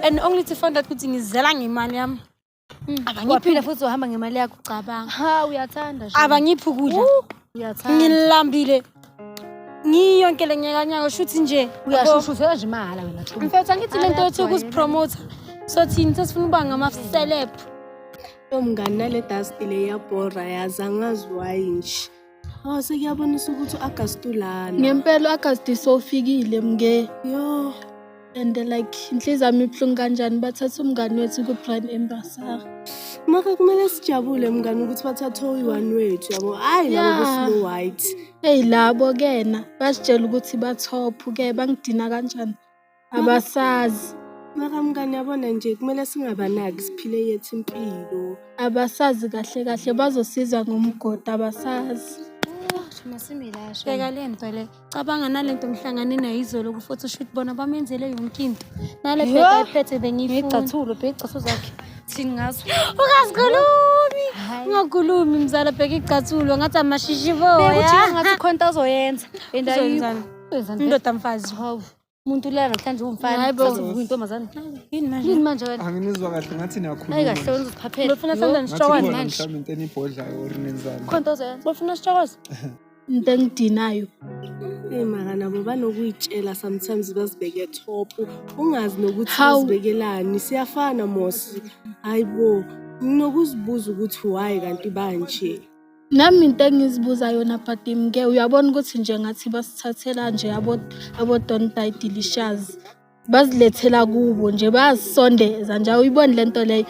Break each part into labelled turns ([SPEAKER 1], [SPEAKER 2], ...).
[SPEAKER 1] And only to find out ukuthi ngizela ngemali yami. Abangiphi
[SPEAKER 2] Waphila futhi uhamba ngemali yakho.
[SPEAKER 1] Cabanga.
[SPEAKER 2] Ha, uyathanda nje.
[SPEAKER 1] Abangiphi ukudla.
[SPEAKER 2] Uyathanda.
[SPEAKER 1] Ngilambile. Ngiyonke le nyakanyaka shuthi nje.
[SPEAKER 2] Uyashushuthela nje mahhala wena. Chuma.
[SPEAKER 1] Mfethu, angithi lento yothi ukuzipromotha. So thina sesifuna ukuba ngama-celeb.
[SPEAKER 3] Yo mngani, nale dust le iyabhora yazi, angazi why nje. Oh, sekuyabonisa ukuthi u-August ulana.
[SPEAKER 4] Ngempela u-August sowufikile mnge.
[SPEAKER 3] Yo.
[SPEAKER 4] And like inhliziyo yami ibuhlungu kanjani, bathatha umngani wethu ku-brand ambassador.
[SPEAKER 3] Maka kumele sijabule mngani ukuthi bathathe oyi-one wethu yabo. Hhayi labo bo-Snow White.
[SPEAKER 4] Eyi labo kena basitshela ukuthi ba-top ke, bangidina kanjani. Abasazi.
[SPEAKER 3] Maka mngani, yabona nje kumele singabanaki, siphile yethu impilo.
[SPEAKER 4] Abasazi kahle kahle, bazosiza ngomgodi, abasazi.
[SPEAKER 1] Bheka le nto le. Cabanga nalento ngihlangane nayo izolo ku-photoshoot, bona bamenzele yonke into. Nale bheka ayiphethe bengiyifuna.
[SPEAKER 2] Ngicathulo, bheka icathulo zakhe. Thini ngazo?
[SPEAKER 1] Ungazikhulumi. Ungakhulumi mzala, bheka icathulo ngathi amashishi boya.
[SPEAKER 2] Bekuthi ngathi khona into azoyenza. And ayikho.
[SPEAKER 1] Uzoyenzani? Indoda mfazi.
[SPEAKER 2] Hawu. Umuntu ulala namhlanje uwumfana.
[SPEAKER 1] Hayi bo.
[SPEAKER 2] Kusasa uvuka intombazane.
[SPEAKER 1] Yini manje?
[SPEAKER 2] Yini manje wena?
[SPEAKER 5] Anginizwa kahle, ngathi
[SPEAKER 2] Hayi
[SPEAKER 5] niyakhuluma.
[SPEAKER 2] kahle wena, uziphaphela.
[SPEAKER 1] Befuna senze
[SPEAKER 5] Ngathi
[SPEAKER 1] nisitshokwazi
[SPEAKER 5] kukhona
[SPEAKER 1] manje.
[SPEAKER 5] mhlawumbe into enibhodlayo or nenzani.
[SPEAKER 2] Khona into ozoyenza.
[SPEAKER 1] Befuna sitshokwazi.
[SPEAKER 4] Into engidinayo.
[SPEAKER 3] Eyi maka nabo banokuy'tshela sometimes bazibeke top. Ungazi nokuthi
[SPEAKER 4] Hawu.
[SPEAKER 3] bazibekelani. Siyafana mos. Hayi bo. Nginokuzibuza ukuthi why kanti banje.
[SPEAKER 4] Nami into engizibuza yona, but mke uyabona ukuthi nje ngathi basithathela nje abo Don't Die Delicious. Bazilethela kubo nje, bayazisondeza nje, awuyiboni lento leyo.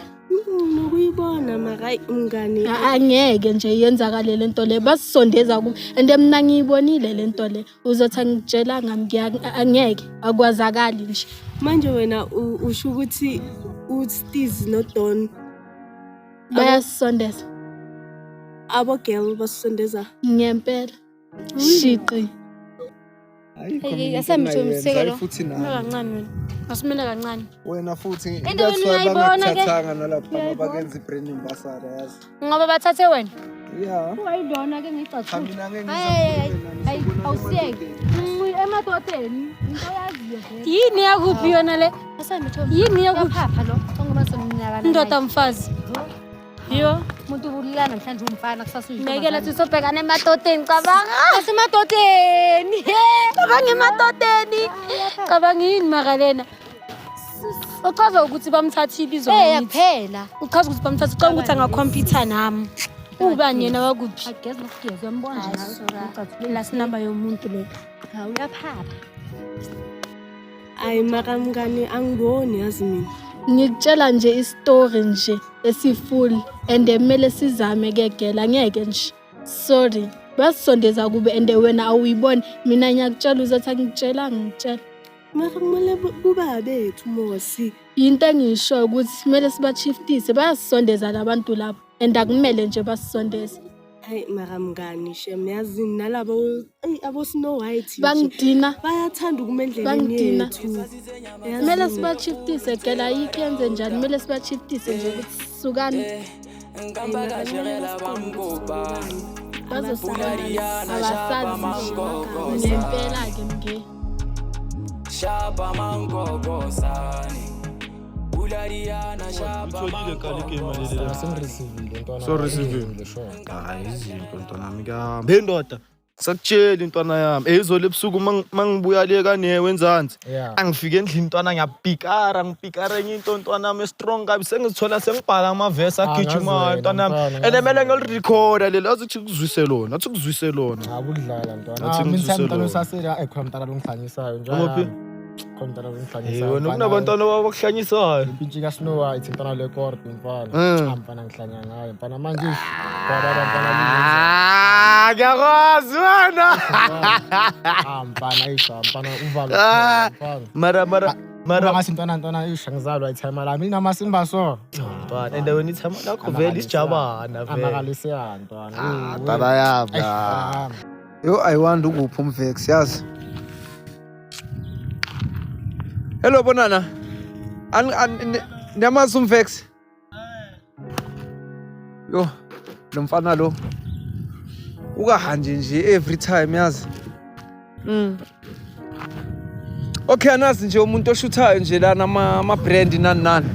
[SPEAKER 3] Nokuyibona maka, hayi mngani.
[SPEAKER 4] Angeke nje yenzakale lento le, basisondeza kubo and mina ngiyibonile lento le, uzothi angikutshelanga mke, angeke akwazakali nje.
[SPEAKER 3] Manje wena usho ukuthi uStiz noDon
[SPEAKER 4] Bayasisondeza.
[SPEAKER 3] Abo girl basisondeza.
[SPEAKER 4] Ngempela. Shiqi.
[SPEAKER 5] Ayikho
[SPEAKER 2] Hey,
[SPEAKER 5] mina into
[SPEAKER 2] asambe
[SPEAKER 5] engingayenza,
[SPEAKER 2] umseke
[SPEAKER 5] hayi
[SPEAKER 2] lo.
[SPEAKER 5] futhi
[SPEAKER 1] Mina
[SPEAKER 5] nami.
[SPEAKER 1] kancane wena. Asimele kancane.
[SPEAKER 5] Wena futhi
[SPEAKER 1] Into
[SPEAKER 5] that's
[SPEAKER 1] wena
[SPEAKER 5] why
[SPEAKER 1] uyayibona ke?
[SPEAKER 5] bangakuthathanga nalapha bakenza i-brand ambassador, yazi.
[SPEAKER 1] Ngoba bathathe wena.
[SPEAKER 5] Yeah.
[SPEAKER 2] Wayilona ke
[SPEAKER 5] Cha,
[SPEAKER 2] ngicathulo.
[SPEAKER 5] mina ngeke
[SPEAKER 2] Hayi,
[SPEAKER 5] ngisakhulume
[SPEAKER 2] hayi,
[SPEAKER 5] nani,
[SPEAKER 2] awusiyeke.
[SPEAKER 5] sobonana.
[SPEAKER 2] Emadodeni, into oyaziyo vele.
[SPEAKER 1] Yini yakuphi yona le?
[SPEAKER 2] Asambe Thomi.
[SPEAKER 1] Yini yakuphi?
[SPEAKER 2] Uyaphapha lo. Ngoba somnyaka.
[SPEAKER 1] Indoda mfazi. Yo.
[SPEAKER 2] Umuntu ubulala namhlanje uwumfana, kusasa
[SPEAKER 1] Ngeke lethi sobhekana emadodeni, cabanga.
[SPEAKER 2] Asemadodeni.
[SPEAKER 1] Cabanga emadodeni. Cabanga yini maka lena? Uchaza ukuthi bamthathile izolo.
[SPEAKER 2] Eh,
[SPEAKER 1] Ngithi.
[SPEAKER 2] yaphela.
[SPEAKER 1] Uchaza ukuthi bamthatha, ucabanga ukuthi angakhompyutha nami. Ubani yena wakuphi?
[SPEAKER 2] Ageza nokugeza, uyambona nje
[SPEAKER 1] Hayi,
[SPEAKER 2] nawe.
[SPEAKER 1] suka. Last number yomuntu le.
[SPEAKER 2] Hawu, uyaphapha.
[SPEAKER 3] Ayi maka mngani, angiboni yazi mina.
[SPEAKER 4] Ngikutshela nje isitori nje esi-full and kumele sizame ke gela, angeke nje. Sorry. Basisondeza kube and wena awuyiboni, mina ngiyakutshela, uzothi angikutshelanga, ngikutshela.
[SPEAKER 3] Maka kumele kuba abethu mosi.
[SPEAKER 4] Into engiyishoyo ukuthi kumele sibashiftise, bayasisondeza labantu labo and akumele nje basisondeze.
[SPEAKER 3] Hayi maka mngani, shem, yazi nalabo, eyi, abo Snow White nje.
[SPEAKER 4] Bangidina.
[SPEAKER 3] Bayathanda ukuma endleleni
[SPEAKER 4] Bangidina.
[SPEAKER 3] yethu.
[SPEAKER 4] Kumele
[SPEAKER 3] Yazi.
[SPEAKER 4] sibashiftise gela, ayikho yenze njani, kumele sibashiftise nje ukuthi sukani. Bazosibona, abasazi nje ngempela-ke mnge.
[SPEAKER 6] Shapa mangogosane. Bulariana shapa.
[SPEAKER 7] Utholile kale igame leli.
[SPEAKER 8] Sengirisivile ntwana.
[SPEAKER 7] So receivile.
[SPEAKER 8] Ngizwile, sure.
[SPEAKER 7] Hayi, izinto ntwana kuyahamba. Hey ndoda, sakutshela intwana yami. Izolo ebusuku mangibuya le kanewe enzansi. Angifike endlini ntwana, ngiyapikara, ngipikara enye into ntwana yami strong kabi, sengizithola sengibhala amavesi
[SPEAKER 8] Ah,
[SPEAKER 7] agijimayo
[SPEAKER 8] ngazi
[SPEAKER 7] ntwana yami.
[SPEAKER 8] wena, mntwana,
[SPEAKER 7] And kumele
[SPEAKER 8] ngazi.
[SPEAKER 7] ngilirekhoda leli, athi kuzwise lona, athi kuzwise lona.
[SPEAKER 8] Cha, kudlala ntwana.
[SPEAKER 7] Athi
[SPEAKER 8] Ah, mina
[SPEAKER 7] ngizwise
[SPEAKER 8] mntwana
[SPEAKER 7] lona.
[SPEAKER 8] usasele khona mntwana longihlanyisayo nje.
[SPEAKER 7] Umuphi?
[SPEAKER 8] Khona mntwana
[SPEAKER 7] Eh
[SPEAKER 8] longihlanyisayo.
[SPEAKER 7] wena kunabantwana abakuhlanyisayo.
[SPEAKER 8] Impintshi ka Snow White mntwana le kord mfana. Ah, mfana ngihlanya ngayo mfana manje. Baba mfana lingenza.
[SPEAKER 7] Ah, ngiyakwazi wena.
[SPEAKER 8] Ah mfana isha mfana uvalo
[SPEAKER 7] Ah.
[SPEAKER 8] mfana.
[SPEAKER 7] Mara mara mara
[SPEAKER 8] Mara mntwana ntwana isha ngizalwa ithema lami inamasimba so.
[SPEAKER 7] Mntwana, and wena ithema lakho vele isijabana vele.
[SPEAKER 8] Amakalisiya ntwana.
[SPEAKER 7] Ah, taba yami.
[SPEAKER 8] Eish, mfana.
[SPEAKER 5] Yo, I wonder ukuphi umvex, yazi. Hello bonana. An an niyamazi umvex? Yo, lo mfana lo ukahanje nje every time, yazi. Okay, anazi nje umuntu oshuthayo nje lana ama brand nani nani.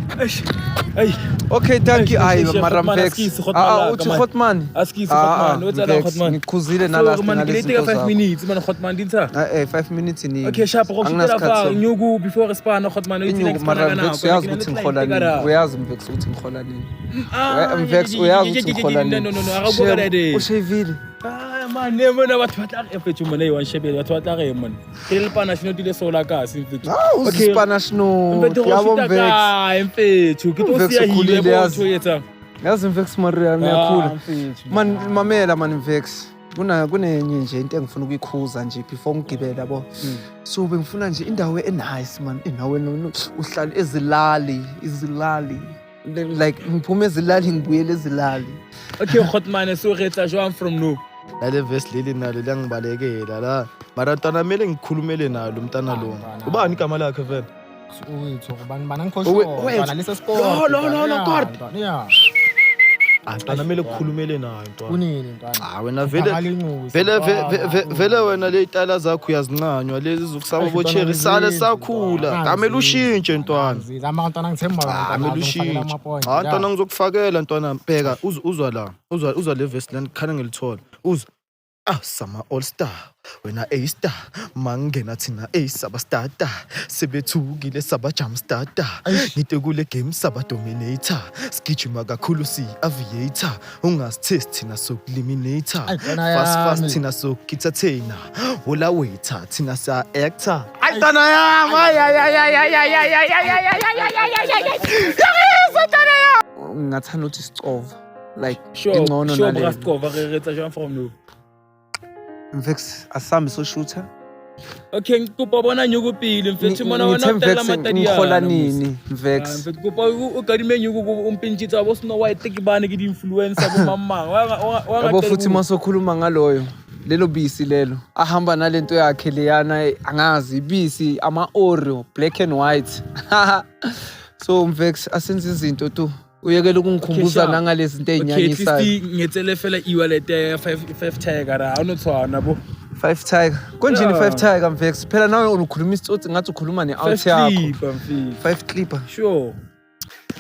[SPEAKER 6] Hey.
[SPEAKER 5] Okay, thank you. Hayi
[SPEAKER 6] Eish,
[SPEAKER 5] mara
[SPEAKER 6] Hotman,
[SPEAKER 5] Mvex.
[SPEAKER 6] askies, Hotman
[SPEAKER 5] Ah,
[SPEAKER 6] la,
[SPEAKER 5] uthi
[SPEAKER 6] come on.
[SPEAKER 5] Hotman.
[SPEAKER 6] Askies,
[SPEAKER 5] Ah, ah,
[SPEAKER 6] Hotman. What's that,
[SPEAKER 5] Mvex,
[SPEAKER 6] Hotman?
[SPEAKER 5] Ngikhuzile
[SPEAKER 6] So,
[SPEAKER 5] nalast
[SPEAKER 6] man,
[SPEAKER 5] ngalezi
[SPEAKER 6] ke late ka
[SPEAKER 5] zinto
[SPEAKER 6] 5
[SPEAKER 5] zakho.
[SPEAKER 6] minutes man Hotman dintsha.
[SPEAKER 5] Ah, eh 5 minutes iningi.
[SPEAKER 6] Okay, sharp go shutela
[SPEAKER 5] Anginasikhathi
[SPEAKER 6] fa
[SPEAKER 5] so-
[SPEAKER 6] nyuku before re spana Hotman.
[SPEAKER 5] Inyuku mara Mvex uyazi ukuthi ngihola nini. Uyazi Mvex ukuthi ngihola nini. Mvex uyazi ukuthi ngihola nini.
[SPEAKER 6] No no no, a go ka
[SPEAKER 5] Shem, Ushayivile.
[SPEAKER 6] Ah man, ne mona batho ba tla re mfethu mona e wa nshebele batho ba tla re mona. Ke le pana shino tile sola ka se mfethu.
[SPEAKER 5] Ah, uzispanish no.
[SPEAKER 6] Mfethu go
[SPEAKER 5] Yabo
[SPEAKER 6] shuta
[SPEAKER 5] Mvex.
[SPEAKER 6] kae mfethu? Ke tlo
[SPEAKER 5] Mvex
[SPEAKER 6] siya hile
[SPEAKER 5] ukhulile
[SPEAKER 6] bo
[SPEAKER 5] yazi.
[SPEAKER 6] ntho e etsang.
[SPEAKER 5] Yazi Mvex Maria ngiyakhula.
[SPEAKER 6] Ah, mfethu.
[SPEAKER 5] Man mamela man Mvex. Kuna kunenye nje into engifuna ukuyikhuza nje before ngigibele yabo. So bengifuna nje indawo e-nice man, indawo uhlala ezilali, izilali. Like ngiphume ezilali ngibuyele ezilali.
[SPEAKER 6] Okay, Hotman so re etsa jwang from now?
[SPEAKER 7] Nale verse leli nalo liyangibalekela la. Mara ntwana kumele ngikhulumele nalo umntana lo. Ubani igama lakhe vele?
[SPEAKER 8] Wethu ubani bana ngikho
[SPEAKER 7] Owe-
[SPEAKER 8] sure.
[SPEAKER 7] wethu.
[SPEAKER 8] Ntwana lesa sport.
[SPEAKER 7] Lo, lo, lo, lo,
[SPEAKER 8] ntwana,
[SPEAKER 7] God.
[SPEAKER 8] ntwana, Yeah.
[SPEAKER 7] Ah, ntwana kumele kukhulumele naye ntwana.
[SPEAKER 8] Kunini ntwana?
[SPEAKER 7] Ah, wena vele
[SPEAKER 8] Ngibhala inxusa,
[SPEAKER 7] vele
[SPEAKER 8] ntwana.
[SPEAKER 7] vele wena le tayela zakho uyazincanywa lezi zokusaba
[SPEAKER 8] Eish,
[SPEAKER 7] bocherry
[SPEAKER 8] ntwana,
[SPEAKER 7] sale
[SPEAKER 8] ngizenzi,
[SPEAKER 7] sakhula.
[SPEAKER 8] ntwana.
[SPEAKER 7] Kamele ushintshe ntwana.
[SPEAKER 8] Ngizenzi. Ama ntwana ngithemba wena,
[SPEAKER 7] Ah,
[SPEAKER 8] ntwana,
[SPEAKER 7] kumele
[SPEAKER 8] uzongifakela
[SPEAKER 7] ushintshe.
[SPEAKER 8] ama-point,
[SPEAKER 7] Ah, ntwana
[SPEAKER 8] yeah.
[SPEAKER 7] ngizokufakela ntwana. Bheka uzwa la. Uzwa le verse lana khana ngilithola. Uzwa. Ah, sama all star wena A star mangena thina A saba starter sebethukile saba jump starter ngite kule game saba dominator sigijima kakhulu si aviator ungasitest thina sokuliminator
[SPEAKER 8] Ay, ntwana
[SPEAKER 7] fast fast
[SPEAKER 8] yami.
[SPEAKER 7] thina sokithathena wola waiter thina sa actor ay ntwana yami ay ay ay ay ay ay ay ay ay ay ay ay ay ay ay ay.
[SPEAKER 5] Ngingathanda ukuthi sicova. Like
[SPEAKER 6] Sure,
[SPEAKER 5] ingcono
[SPEAKER 6] sure
[SPEAKER 5] nale.
[SPEAKER 6] Braskova re etsa jwang from now?
[SPEAKER 5] Mvex asambe soshutha.
[SPEAKER 6] Okay, ngikopa bona nyuku pele mfethu mona wena
[SPEAKER 5] Ngithe
[SPEAKER 6] o tella
[SPEAKER 5] Mvex
[SPEAKER 6] matadiana.
[SPEAKER 5] ngihola
[SPEAKER 6] mos.
[SPEAKER 5] nini
[SPEAKER 6] Ah,
[SPEAKER 5] Mvex.
[SPEAKER 6] mfethu kopa o kadime nyuku o mpentshitsa bo Snow White ke bane ke di-influencer bo mang mang. Wa
[SPEAKER 5] Yabo futhi masokhuluma ngaloyo lelo bisi lelo ahamba nalento yakhe leyana angazi ibisi ama Oreo black and white. So Mvex asenze izinto tu uyekele ukungikhumbuza
[SPEAKER 6] sharp.
[SPEAKER 5] nangalezi zinto
[SPEAKER 6] Okay, at least
[SPEAKER 5] ey'nyanyisayo.
[SPEAKER 6] ngetsele fela e-wallet ya 5 tiger ha o no tshwana bo.
[SPEAKER 5] 5 Tiger. Konjeni
[SPEAKER 6] Yeah.
[SPEAKER 5] 5 Tiger Mvex? Phela nawe ukhuluma isitsotsi ngathi ukhuluma ne-out
[SPEAKER 6] 5
[SPEAKER 5] yakho.
[SPEAKER 6] clipper mfethu.
[SPEAKER 5] 5 clipper.
[SPEAKER 6] Sure.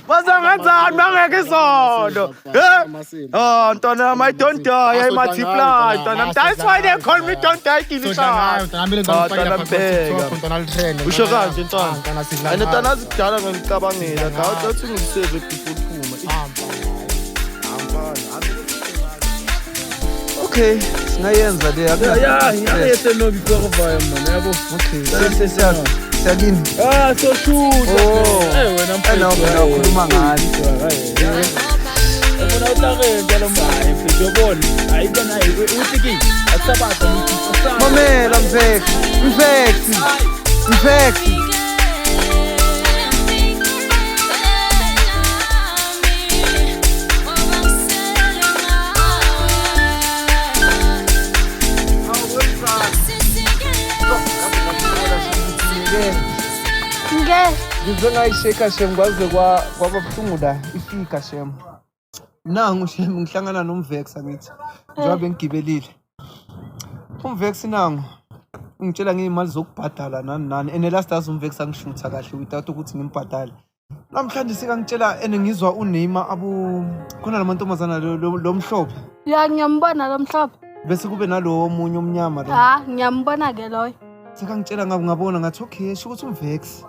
[SPEAKER 7] Bazangenzani bangeke isondo? Eh? Ah, ntwana yami, I don't die, I multiply. Ntwana yami, that's why they call me don't die
[SPEAKER 8] Sodla ngayo,
[SPEAKER 7] Kilisha.
[SPEAKER 8] ntwana, kumele ntwana
[SPEAKER 7] Ah,
[SPEAKER 8] ufakele
[SPEAKER 7] ntwana,
[SPEAKER 8] lapha ku-TikTok,
[SPEAKER 7] bheka.
[SPEAKER 8] ntwana, litrend,
[SPEAKER 7] Usho
[SPEAKER 8] ntwana.
[SPEAKER 7] kanje ntwana.
[SPEAKER 8] Ah, ntwana, sidla
[SPEAKER 7] And
[SPEAKER 8] ngayo.
[SPEAKER 7] ntwana azikudala ngicabangela, ngathi athi ngiseve before uphuma.
[SPEAKER 8] Ah, ntwana.
[SPEAKER 7] Ah, mfana.
[SPEAKER 5] Okay, singayenza le.
[SPEAKER 6] Ya
[SPEAKER 5] akuna
[SPEAKER 6] ya,
[SPEAKER 5] stress.
[SPEAKER 6] ya no before vaya man yabo.
[SPEAKER 5] Okay, siyakini.
[SPEAKER 6] Ah, so shoot.
[SPEAKER 5] Oh.
[SPEAKER 6] Eh wena mfethu.
[SPEAKER 5] Eh, wena ukhuluma ngani?
[SPEAKER 6] Yabona o tla re jalo mbae mfethu yabona. Hayi bona hayi uthi ke asabatha
[SPEAKER 5] Mamela Mvex. Mvex. Mvex.
[SPEAKER 4] Nge
[SPEAKER 5] Ngize ngayisheka shem kwaze kwaba buhlungu la ifika shem. Nangu shem ngihlangana noMvex angithi. Njengoba bengigibelile. UMvex nangu ungitshela ngey'mali zokubhadala nani nani and last azi uMvex angishutha kahle without ukuthi ngimbhadale. Namhlanje sekangitshela and ngizwa uNeymar abu khona lamantombazana lo mhlophe
[SPEAKER 4] ya ngiyambona lo mhlophe.
[SPEAKER 5] bese kube nalo omunye omnyama lo.
[SPEAKER 4] Ha, ngiyambona ke loyo.
[SPEAKER 5] Sekangitshela ngabona ngathi okay sho ukuthi uMvex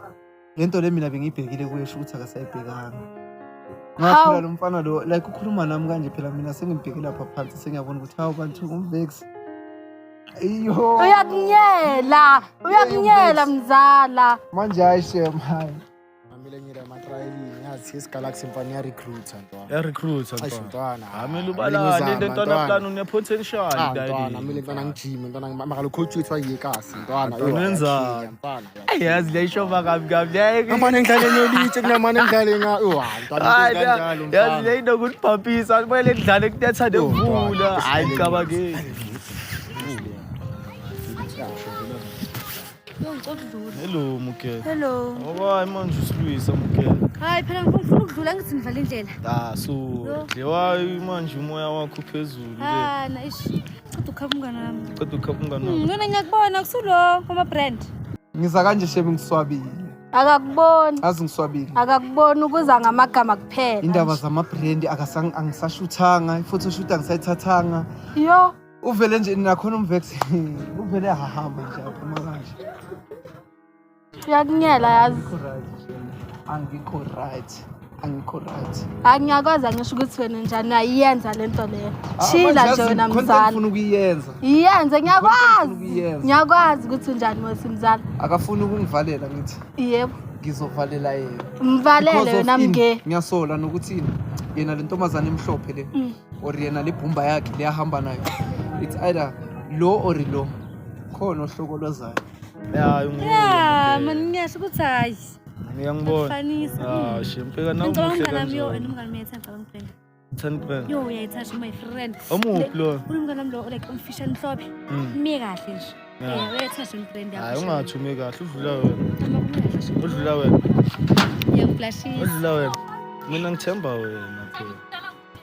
[SPEAKER 5] lento le mina bengiyibhekile kuye sho ukuthi akasayibhekanga. Ngaphela
[SPEAKER 4] Hawu.
[SPEAKER 5] lo mfana lo like ukhuluma nami kanje phela mina sengimbheke lapha phansi sengiyabona ukuthi hawu bantu uMvex. Iyo.
[SPEAKER 4] Uyakunyela, uyakunyela mzala.
[SPEAKER 5] Manje hayi shem hayi.
[SPEAKER 8] Mamele ngile ematrayelini, yazi TS Galaxy mfana iya-recruiter, ntwana.
[SPEAKER 7] Ya recruiter
[SPEAKER 8] Eish,
[SPEAKER 7] ntwana.
[SPEAKER 8] ntwana.
[SPEAKER 7] Ah, kumele
[SPEAKER 8] Kumele
[SPEAKER 7] ubalane
[SPEAKER 8] ngizame,
[SPEAKER 7] le ntwana
[SPEAKER 8] ntwana.
[SPEAKER 7] plan une potential
[SPEAKER 8] Ah,
[SPEAKER 7] la
[SPEAKER 8] ntwana,
[SPEAKER 7] le.
[SPEAKER 8] kumele ntwana ngijime, ntwana, mara lo coach wethu wayekasi, ntwana.
[SPEAKER 7] Ntwana,
[SPEAKER 8] Yo,
[SPEAKER 7] wenzani?
[SPEAKER 8] ayakhika, ntwana.
[SPEAKER 7] Ay, yazi le ishova kabi kabi. Le
[SPEAKER 8] Namane ngidlale nolitshe, kunamane ngidlale yo, hayi, ntwana,
[SPEAKER 7] Hayi,
[SPEAKER 8] into ezikanjalo,
[SPEAKER 7] yazi
[SPEAKER 8] mfana.
[SPEAKER 7] le inokulibhampisa kumele kudlale kunetha
[SPEAKER 8] Yo,
[SPEAKER 7] nemvula.
[SPEAKER 8] ntwana,
[SPEAKER 7] Hayi cabangeni.
[SPEAKER 1] Yo, ngicela ukudlula.
[SPEAKER 7] Hello Mukele.
[SPEAKER 1] Hello.
[SPEAKER 7] Ngoba manje usilwisa Mukele.
[SPEAKER 1] Hayi phela ngifuna ukudlula ngithi ngivala indlela.
[SPEAKER 7] Ah so
[SPEAKER 1] Yo.
[SPEAKER 7] dlewayo manje umoya wakho phezulu le.
[SPEAKER 1] Ha, na ish. Ceda ukukhapha umngane wami.
[SPEAKER 7] Kodwa ukhapha umngane wakho.
[SPEAKER 1] Ngona ngiyakubona kusulo kuma brand.
[SPEAKER 5] Ngiza kanje shebe ngiswabile.
[SPEAKER 4] Akakuboni.
[SPEAKER 5] Azi ngiswabile.
[SPEAKER 4] Akakuboni ukuza ngamagama kuphela.
[SPEAKER 5] Indaba zama-brand angisashuthanga, i-photoshoot angisayithathanga.
[SPEAKER 4] Yo.
[SPEAKER 5] Uvele nje nakhona umvex uvele ahahamba nje aphuma kanje.
[SPEAKER 4] Uyakunyela yazi.
[SPEAKER 5] Angikho right shame. Angikho right. Angikho right.
[SPEAKER 4] Angiyakwazi angisho ukuthi wena njani ayiyenza lento leyo.
[SPEAKER 5] Ah,
[SPEAKER 4] Chila
[SPEAKER 5] manje
[SPEAKER 4] nje
[SPEAKER 5] yazi,
[SPEAKER 4] wena
[SPEAKER 5] khona into
[SPEAKER 4] mzala.
[SPEAKER 5] engifuna ukuyenza.
[SPEAKER 4] Iyenze ngiyakwazi.
[SPEAKER 5] Ukuyenza.
[SPEAKER 4] Ngiyakwazi ukuthi unjani wena mzala.
[SPEAKER 5] Akafuni ukungivalela ngithi
[SPEAKER 4] Yebo.
[SPEAKER 5] ngizovalela yena.
[SPEAKER 4] Mvalele
[SPEAKER 5] Because of
[SPEAKER 4] wena
[SPEAKER 5] ini,
[SPEAKER 4] mnge.
[SPEAKER 5] Ngiyasola nokuthi ini, yena le ntombazane emhlophe le or yena le bhumba yakhe le ahamba nayo. It's either lo or lo. Khona ohlokolozayo.
[SPEAKER 7] Ya, unguye.
[SPEAKER 2] Ya, mani ngiyasho ukuthi hayi.
[SPEAKER 7] Ngiyangibona.
[SPEAKER 2] Fanisa.
[SPEAKER 7] Ah, shem pheka na
[SPEAKER 2] Ngicabanga
[SPEAKER 7] umuhle
[SPEAKER 2] umngane wami yo, and
[SPEAKER 7] kanjani.
[SPEAKER 2] umngane wami uyayithanda ngicabanga brand.
[SPEAKER 7] Ten brand.
[SPEAKER 2] Yo, uyayithanda my friend.
[SPEAKER 7] Omuphi lo?
[SPEAKER 2] Unomngane wami lo like umfishane mhlophe.
[SPEAKER 7] Mm.
[SPEAKER 2] Ume kahle nje.
[SPEAKER 7] Yeah.
[SPEAKER 2] Eh, uyayithanda brand yakho.
[SPEAKER 7] Hayi ungathi ume kahle udlula wena.
[SPEAKER 2] Noma ume kahle nje.
[SPEAKER 7] Udlula wena.
[SPEAKER 2] Uyangiflashisa.
[SPEAKER 7] Udlula wena. Mina ngithemba wena phela.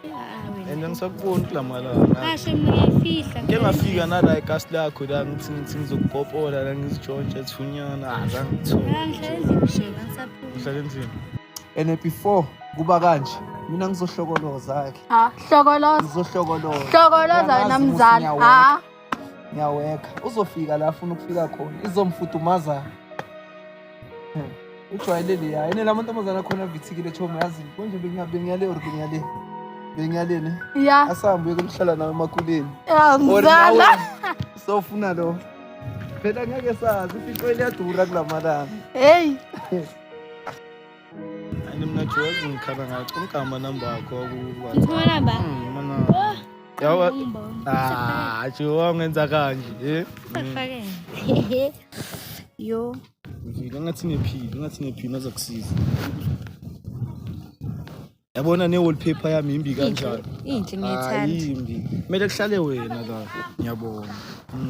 [SPEAKER 2] Ah, wena.
[SPEAKER 7] And angisakuboni kula malanga.
[SPEAKER 2] Ah, shem ngiyayifihla.
[SPEAKER 7] Ke ngafika nala ikasi lakho la ngithi ngithi ngizokukopola la ngizitshontshe thunyana azange ngithole.
[SPEAKER 2] Ah, ngihlala endlini shem, angisaphumi.
[SPEAKER 7] Uhlala endlini.
[SPEAKER 5] And before kuba kanje mina ngizohlokoloza ke.
[SPEAKER 4] Ha, hlokoloza.
[SPEAKER 5] Ngizohlokoloza.
[SPEAKER 4] Hlokoloza wena
[SPEAKER 5] Uyazi ukuthi
[SPEAKER 4] mzala.
[SPEAKER 5] ngiyaweka.
[SPEAKER 4] Ha.
[SPEAKER 5] Ngiyaweka. Uzofika la afuna ukufika khona. Izomfudumaza. Ujwayele leya. Ene la mantombazana akhona avithikile chomi yazi. Konje bengiyale or bengiyale. Bengiyale ne.
[SPEAKER 4] Ya.
[SPEAKER 5] Asahambe uyokuhlala nawe emakuleni.
[SPEAKER 4] Ya
[SPEAKER 5] Or
[SPEAKER 4] mzala.
[SPEAKER 5] nawe sofuna lo. Phela ngeke sazi ifiqo liyadura kulamalanga.
[SPEAKER 4] Hey.
[SPEAKER 7] And mina Jozi ngikhala ngathi umgama namba yakho ku
[SPEAKER 2] Ngithuma namba.
[SPEAKER 7] Mana. Yawa. Ah, Jo wangenza kanje, eh?
[SPEAKER 2] Sakufakela. Yo.
[SPEAKER 7] Ngivile ngathi nephili, ngathi nephili azakusiza. Yabona ne wallpaper yami imbi kanjani?
[SPEAKER 2] Inhle
[SPEAKER 7] Ah,
[SPEAKER 2] ngiyayithanda.
[SPEAKER 7] yimbi. Kumele kuhlale wena la. Ngiyabonga.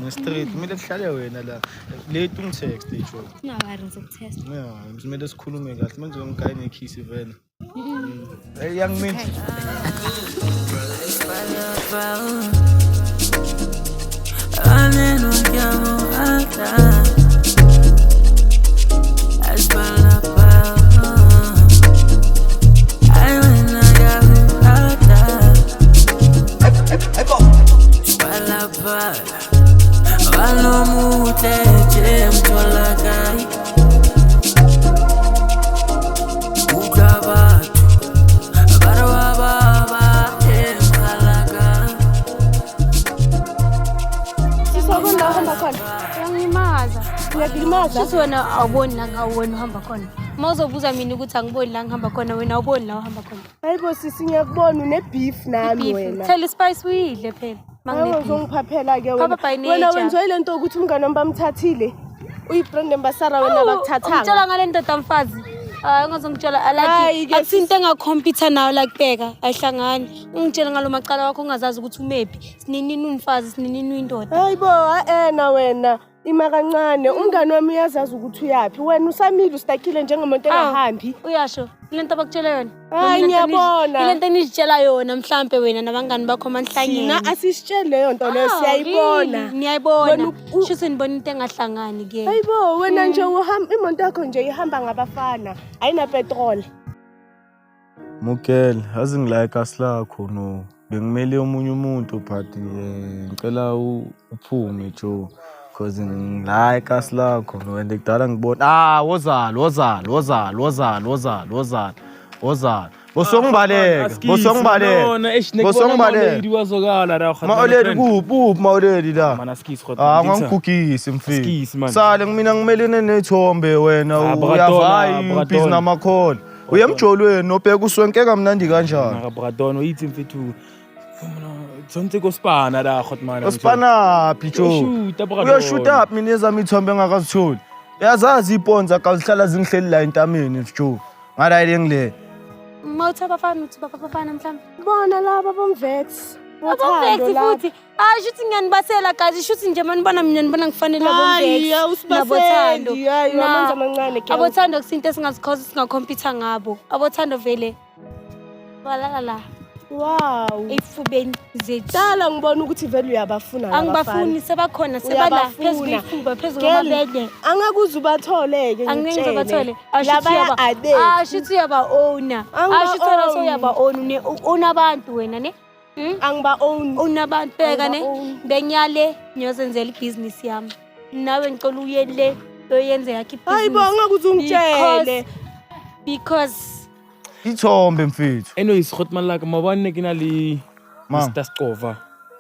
[SPEAKER 7] Straight kumele kuhlale wena la. Late ungitext Jo.
[SPEAKER 2] Ungawari ngizokutesta.
[SPEAKER 7] Yeah, kumele sikhulume kahle. Manje ngigaye nekhisi vele. Hey young man.
[SPEAKER 3] Sisabona la uhamba khona.
[SPEAKER 1] Uyangimaza.
[SPEAKER 3] Uyakulimaza?
[SPEAKER 1] Shuthi wena awuboni la ngawuboni uhamba khona. Uma uzobuza mina ukuthi angiboni la ngihamba khona wena awuboni la uhamba khona.
[SPEAKER 3] Hayibo sisi ngiyakubona une-beef nami
[SPEAKER 1] Beef.
[SPEAKER 3] wena.
[SPEAKER 1] Thela ispice uyidle phela.
[SPEAKER 3] Hayi
[SPEAKER 1] Mangine beef.
[SPEAKER 3] uzongiphaphela ke wena.
[SPEAKER 1] Phapha by
[SPEAKER 3] Wena
[SPEAKER 1] nature.
[SPEAKER 3] wenziwa ile nto ukuthi umngane wami bamthathile. Uyi-brand ambassador wena bakuthathanga.
[SPEAKER 1] Ungitshela ngale ndoda mfazi. Hayi ungazongitshela
[SPEAKER 3] Hayi,
[SPEAKER 1] like
[SPEAKER 3] ke
[SPEAKER 1] akusinto engakhompyutha nayo like bheka ayihlangani. Ungitshele ngalo macala wakho ungazazi ukuthi umephi. Sininini umfazi sininini uyindoda.
[SPEAKER 3] Hayibo a-ena wena. Ima kancane. Umngane wami uyazazi ukuthi uyaphi. Wena usamile ustakile njengomuntu engahambi.
[SPEAKER 1] Uyasho ile nto abakutshela yona.
[SPEAKER 3] Hayi,
[SPEAKER 1] Noma ile nto
[SPEAKER 3] ngiyabona.
[SPEAKER 1] Ile nto enizitshela yona mhlampe wena nabangani bakho manihlangene.
[SPEAKER 3] Thina asisitsheli leyo nto leyo
[SPEAKER 1] Ah,
[SPEAKER 3] siyayibona.
[SPEAKER 1] really? Niyayibona.
[SPEAKER 3] Wena
[SPEAKER 1] Shuthi nibona into engahlangani ke.
[SPEAKER 3] Hayibo wena nje uhamba imoto yakho nje ihamba ngabafana. Ayina petrol.
[SPEAKER 7] Mugel, yazi ngilike asilakho no. Bengimele omunye umuntu but ngicela uphume Joe. Cause ngilike asilakho no and kudala ngibona ah wozala wozala wozala wozala wozala wozala wozala. Bosongibaleka, bosongibaleka. Bosongibaleka.
[SPEAKER 6] Wazokala la
[SPEAKER 7] Maoledi kuphi uphi maoledi la?
[SPEAKER 6] Mana skis khona.
[SPEAKER 7] Ah ungangigugisi mfethu.
[SPEAKER 6] Askisi, man.
[SPEAKER 7] Sale mina ngimelene nethombe wena
[SPEAKER 6] Ah, Brakatona,
[SPEAKER 7] uyavayi
[SPEAKER 6] Brakatona.
[SPEAKER 7] busy namakhola. Uye emjolweni obheka uswenke kamnandi kanjani?
[SPEAKER 6] Mara Bradon o itse mfethu. Tshwanetse ko spana la khot man.
[SPEAKER 7] Uspanaphi Joe?
[SPEAKER 6] Uyoshuta Bradon.
[SPEAKER 7] Uyoshuta phi mina ezami ithombe engakazitholi? Uyazazi iponza kazihlala zingihleli la entameni Joe. Ngala ile ngile.
[SPEAKER 1] Uma uthi abafana uthi bafana mhlawumbe.
[SPEAKER 3] Bona laba bomvex.
[SPEAKER 1] Abomvex futhi. Hayi shuthi ngiyanibasela guys, shuthi nje manibona mina nibona ngifanele
[SPEAKER 3] Hayi,
[SPEAKER 1] abomvex.
[SPEAKER 3] awusibaseli. Hayi, amanzi amancane girl.
[SPEAKER 1] Abothando kusinto esingazikhoza singakhompyutha ngabo. Abothando vele. Balala la.
[SPEAKER 3] Wow.
[SPEAKER 1] Ey'fubeni zethu.
[SPEAKER 3] Dala ngibona ukuthi vele uyabafuna laba
[SPEAKER 1] Angibafuni
[SPEAKER 3] bafana.
[SPEAKER 1] sebakhona sebala phezu
[SPEAKER 3] Uyabafuna.
[SPEAKER 1] kwey'fuba phezu
[SPEAKER 3] Girl,
[SPEAKER 1] kwamabele.
[SPEAKER 3] Angeke uze ubathole-ke
[SPEAKER 1] Angeke ngize bathole.
[SPEAKER 3] Labaya abethu.
[SPEAKER 1] Ashuthi uyaba-owna. Ashuthi wena
[SPEAKER 3] Angiba-own.
[SPEAKER 1] sewuyaba-own. Unabantu wena ne?
[SPEAKER 3] Angiba-own.
[SPEAKER 1] Unabantu bheka ne?
[SPEAKER 3] Angiba-own.
[SPEAKER 1] Bengiyale ngiyozenzela ibhizinisi yami. Nawe ngicela uye le uyoyenza yakho
[SPEAKER 3] Hayi bo,
[SPEAKER 1] ibhizinisi.
[SPEAKER 3] angeke uze ungitshele.
[SPEAKER 1] Because
[SPEAKER 7] Ithombe mfethu.
[SPEAKER 6] Anyways, Grootman like maobane ne ke na le
[SPEAKER 7] Mang?
[SPEAKER 6] Mr Scova.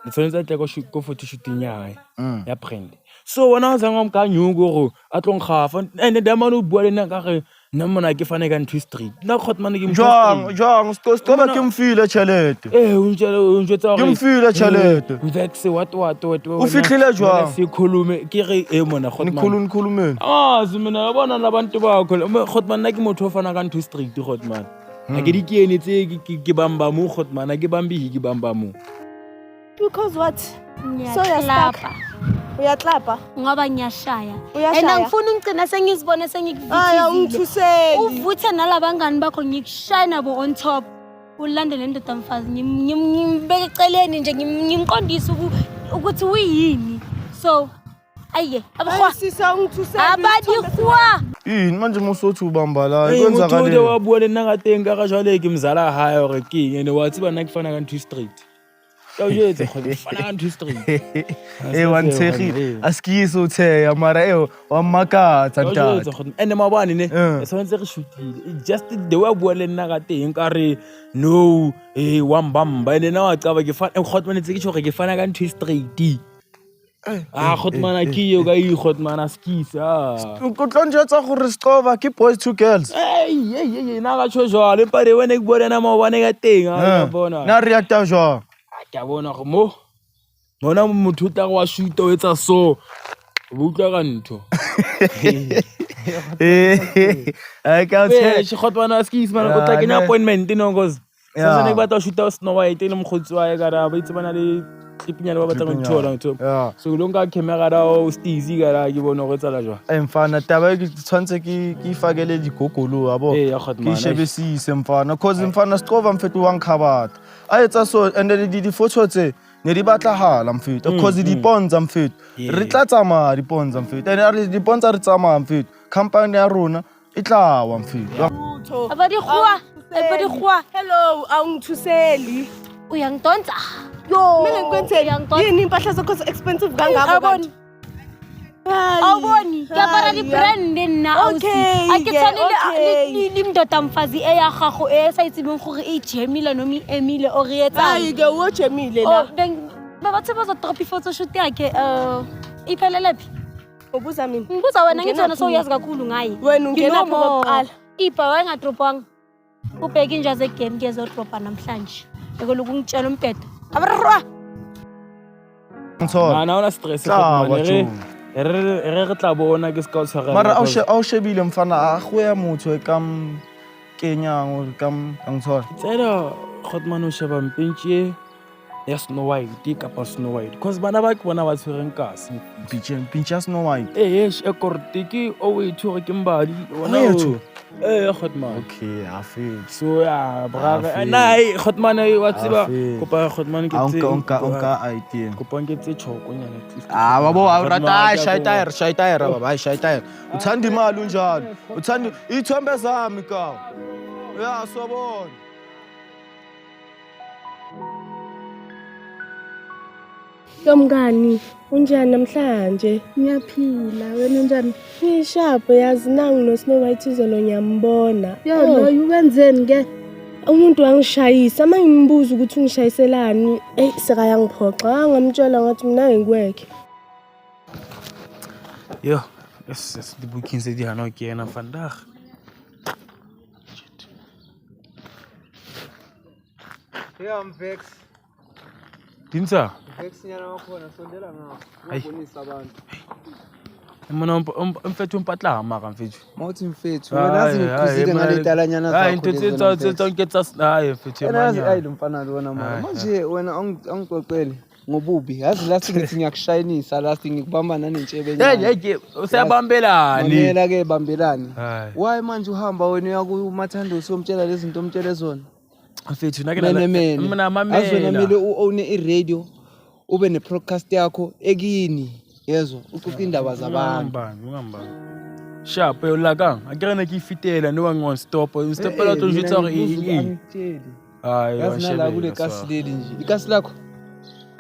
[SPEAKER 6] Le tshwanetse a tle ko photo shooting ya hae ya brand. So wena o zang wa mkanyoko gore a tlo nkgafa and then man o bua le nna ka re nna mona ke fane ka ntho e straight. Nna Grootman ke motho wa
[SPEAKER 7] Jwang
[SPEAKER 6] straight.
[SPEAKER 7] jwang Scoba ke mfile tjhelete.
[SPEAKER 6] Eh, o ntjwetsa
[SPEAKER 7] Ke
[SPEAKER 6] hore
[SPEAKER 7] mfile tjhelete.
[SPEAKER 6] Vex what what what.
[SPEAKER 7] O fihlile jwang?
[SPEAKER 6] Se khulume ke re e mona Grootman.
[SPEAKER 7] Nikhulu nikhulumeni.
[SPEAKER 6] Azi mina yabona labantu bakho. Grootman nna ke motho o fana ka ntho e straight Grootman. Ha ke di kene tse ke bamba mo Grootman, ha ke bambe hi ke bamba mo.
[SPEAKER 3] Because what? So you're stuck.
[SPEAKER 1] ngiyaklapa.
[SPEAKER 3] Uyaklapa?
[SPEAKER 1] Ngoba ngiyashaya.
[SPEAKER 3] Uyashaya?
[SPEAKER 1] And angifuni ngigcina sengizibone
[SPEAKER 3] Hayi
[SPEAKER 1] sengikuvithizile.
[SPEAKER 3] awungithuseli.
[SPEAKER 1] Uvuthe nalabangani bakho ngikushaya nabo on top. Ulandele indoda mfazi ngimbeke eceleni nje ngimqondise ukuthi uyini. So ayiye abahwa
[SPEAKER 3] Hayi sisi awungithuseli.
[SPEAKER 1] abadihwa.
[SPEAKER 7] Yini manje musothi ubamba la
[SPEAKER 6] Hey, motho o
[SPEAKER 7] kwenzakaleni?
[SPEAKER 6] wa bua le nna ka teng ka ga jwale ke mzala hae hore ke eng ene wa tseba nna ke fana ka ntho e straight. Ka o jwetsa kgone ke fana ka ntho e straight.
[SPEAKER 7] Eh wa ntshegile. A ske so tsheya mara eh wa mmakatsa
[SPEAKER 6] Ka o jwetsa
[SPEAKER 7] ntate.
[SPEAKER 6] kgone. Ene maobane ne
[SPEAKER 7] Eh.
[SPEAKER 6] e tshwanetse re shootile. Just the way a bua le nna ka teng ka re no eh wa mbamba ene nna wa qaba ke fana Grootman tse ke tjho hore ke fana ka ntho e straight. Ah Grootman a ke eo ka e Grootman a skisa. Ah.
[SPEAKER 7] O tlo njwetsa gore Scoba ke boys two girls.
[SPEAKER 6] Ei, ei, ei, nna ka tjho jwalo empa the way ne ke bua le yena maobane ka teng ah,
[SPEAKER 7] Eh,
[SPEAKER 6] ka bona.
[SPEAKER 7] Na reacta jwang?
[SPEAKER 6] Ah, ke a bona gore mo mona motho o tla re wa shoota o etsa so o bo utlwa ka ntho.
[SPEAKER 7] Eh, ai ka o tsheya.
[SPEAKER 6] Grootman a skis man o tla
[SPEAKER 7] Yeah,
[SPEAKER 6] kenya
[SPEAKER 7] ne.
[SPEAKER 6] appointment no cause
[SPEAKER 7] Yeah.
[SPEAKER 6] santse ne ke batla ho shoota Snow White le mokgotsi wa hae ka ra ba itse ba na le clipnyana ba batlang ho ithola ntho.
[SPEAKER 7] Yeah.
[SPEAKER 6] So lo nka camera da o stizi ka ra ke bone hore e tsala jwang.
[SPEAKER 7] Eh mfana taba e ke tshwanetse ke ifakele digogolo yabo.
[SPEAKER 6] Eh, ya
[SPEAKER 7] Ke
[SPEAKER 6] Grootman.
[SPEAKER 7] shebisise mfana cause mfana Scoba mfethu wa nkgabatha. A etsa so and then di photo tse ne di batlahala mfethu cause di ponza mfethu. Re tla tsamaya di ponza mfethu. And re di ponza re tsamaya mfethu. Company ya rona e tla wa mfethu.
[SPEAKER 1] Abadihwa abadihwa.
[SPEAKER 3] Hello, awungithuseli.
[SPEAKER 1] Uyangidonsa. Yo.
[SPEAKER 3] Kumele ngikwenzeni?
[SPEAKER 1] Uyangidonsa.
[SPEAKER 3] Yini impahla zakho expensive kangako
[SPEAKER 1] Awuboni.
[SPEAKER 3] kanti? Hayi,
[SPEAKER 1] Awuboni. Ke apara
[SPEAKER 3] hayi,
[SPEAKER 1] di-brand nna ausi.
[SPEAKER 3] Okay,
[SPEAKER 1] A ke tshwane
[SPEAKER 3] okay.
[SPEAKER 1] le ndoda mfazi e ya gago e sa itsebeng gore e jemile noma e emile or e etsang.
[SPEAKER 3] Hayi ke ujemile
[SPEAKER 1] Oh,
[SPEAKER 3] la.
[SPEAKER 1] ba batho ba drop i-photo shoot yakhe iphelele phi?
[SPEAKER 3] Ubuza mina.
[SPEAKER 1] Ngibuza wena ngithi wena
[SPEAKER 3] Ungenaphi?
[SPEAKER 1] sowuyazi kakhulu ngaye.
[SPEAKER 3] Wena
[SPEAKER 1] You know
[SPEAKER 3] ungenaphi
[SPEAKER 1] more.
[SPEAKER 3] okokuqala?
[SPEAKER 1] Ibha wayengadropwanga. Ubheke inja zegame ke ezodropa namhlanje. Ekoloku ngitshela umbhedo. Abarwa.
[SPEAKER 7] Ngithola.
[SPEAKER 6] Ngana ona stress
[SPEAKER 7] Tla
[SPEAKER 6] Grootman.
[SPEAKER 7] wa
[SPEAKER 6] Re re re tla bona ke ska o tshwarela.
[SPEAKER 7] Mara a o shebile mfana a go ya motho e ka m kenyang or ka m angithola.
[SPEAKER 6] Tsela Grootman o sheba mpentše e ya Snow White kapa Snow White cause bana ba ke bona ba tshwereng kasi.
[SPEAKER 7] Pinche ya Snow White.
[SPEAKER 6] Eh, e korte ke o wethu hore ke mbadi. Ona
[SPEAKER 7] Owethu?
[SPEAKER 6] o. Eh, Grootman.
[SPEAKER 7] Okay, a fetše.
[SPEAKER 6] So ya brother.
[SPEAKER 7] A
[SPEAKER 6] Na eh Grootman eh, wa tseba
[SPEAKER 7] A fetše.
[SPEAKER 6] kopa Grootman ke
[SPEAKER 7] A
[SPEAKER 6] tse
[SPEAKER 7] onka idea.
[SPEAKER 6] Kopa nke tse tjhokonyana at least.
[SPEAKER 7] Ah, wabo
[SPEAKER 6] Grootman,
[SPEAKER 7] awurata hayi
[SPEAKER 6] ke a
[SPEAKER 7] shaya
[SPEAKER 6] kopa.
[SPEAKER 7] itayere, shaya itayere baba, hayi shaya itayere. Uthanda imali unjalo. Uthanda ithombe zami ka. Ya sobona.
[SPEAKER 3] Yo mngani, unjani namhlanje?
[SPEAKER 4] Ngiyaphila wena unjani?
[SPEAKER 3] Ngishapo yazi nangu no Snow White izolo ngiyambona.
[SPEAKER 4] Yo
[SPEAKER 3] Oh,
[SPEAKER 4] loyo wenzeni ke?
[SPEAKER 3] Umuntu wangishayisa, uma ngimbuza ukuthi ungishayiselani, eyi sekayangiphoxa. Ngamtshela ngathi mina ngikwekhe.
[SPEAKER 6] Yo, yes, yes, di-booking tse di hana ke ena vandag.
[SPEAKER 5] Yeah, Mvex.
[SPEAKER 6] Dinsa,
[SPEAKER 5] Mvex nyana wakhona sondela ngapha.
[SPEAKER 6] Hayi.
[SPEAKER 5] Ngibonisa abantu.
[SPEAKER 6] mona mfethu o mpatla mara mfethu.
[SPEAKER 5] Mawuthi mfethu, wena azi ngikukhuzile ngale talanyana
[SPEAKER 6] Hayi
[SPEAKER 5] zakho.
[SPEAKER 6] into tse
[SPEAKER 5] lezi wena
[SPEAKER 6] tsa tse
[SPEAKER 5] Mvex.
[SPEAKER 6] nke tsa hayi mfethu
[SPEAKER 5] Yena yazi
[SPEAKER 6] manyana.
[SPEAKER 5] ayi lo mfana lona mara.
[SPEAKER 6] Hayi,
[SPEAKER 5] Manje wena angixoxele ngobubi. Yazi last ngithi ngiyakushayinisa last ngikubamba nanentshebe
[SPEAKER 6] Hey,
[SPEAKER 5] nyana.
[SPEAKER 6] hey, ke usiyabambelani.
[SPEAKER 5] Mamela ke bambelani.
[SPEAKER 6] Hayi.
[SPEAKER 5] Why manje uhamba wena uya kuMathando usiyomtshela lezi zinto omtshele zona?
[SPEAKER 6] Mfethu nake na
[SPEAKER 5] Menemene.
[SPEAKER 6] mina
[SPEAKER 5] Azi wena
[SPEAKER 6] mamela.
[SPEAKER 5] kumele u-owne i-radio, ube ne-podcast yakho ekini. Yezwa, uxoxe indaba zabantu.
[SPEAKER 6] Ungangibambi, ungangibambi. Sharp yo lakang. Akere ne ke ifitela no one stop. O stopela
[SPEAKER 5] Eh,
[SPEAKER 6] to
[SPEAKER 5] mina
[SPEAKER 6] jwetsa hore
[SPEAKER 5] ngibuza
[SPEAKER 6] eng eng.
[SPEAKER 5] angitsheli.
[SPEAKER 6] Hayi,
[SPEAKER 5] Yazi nala kule kasi leli nje. Ikasi lakho.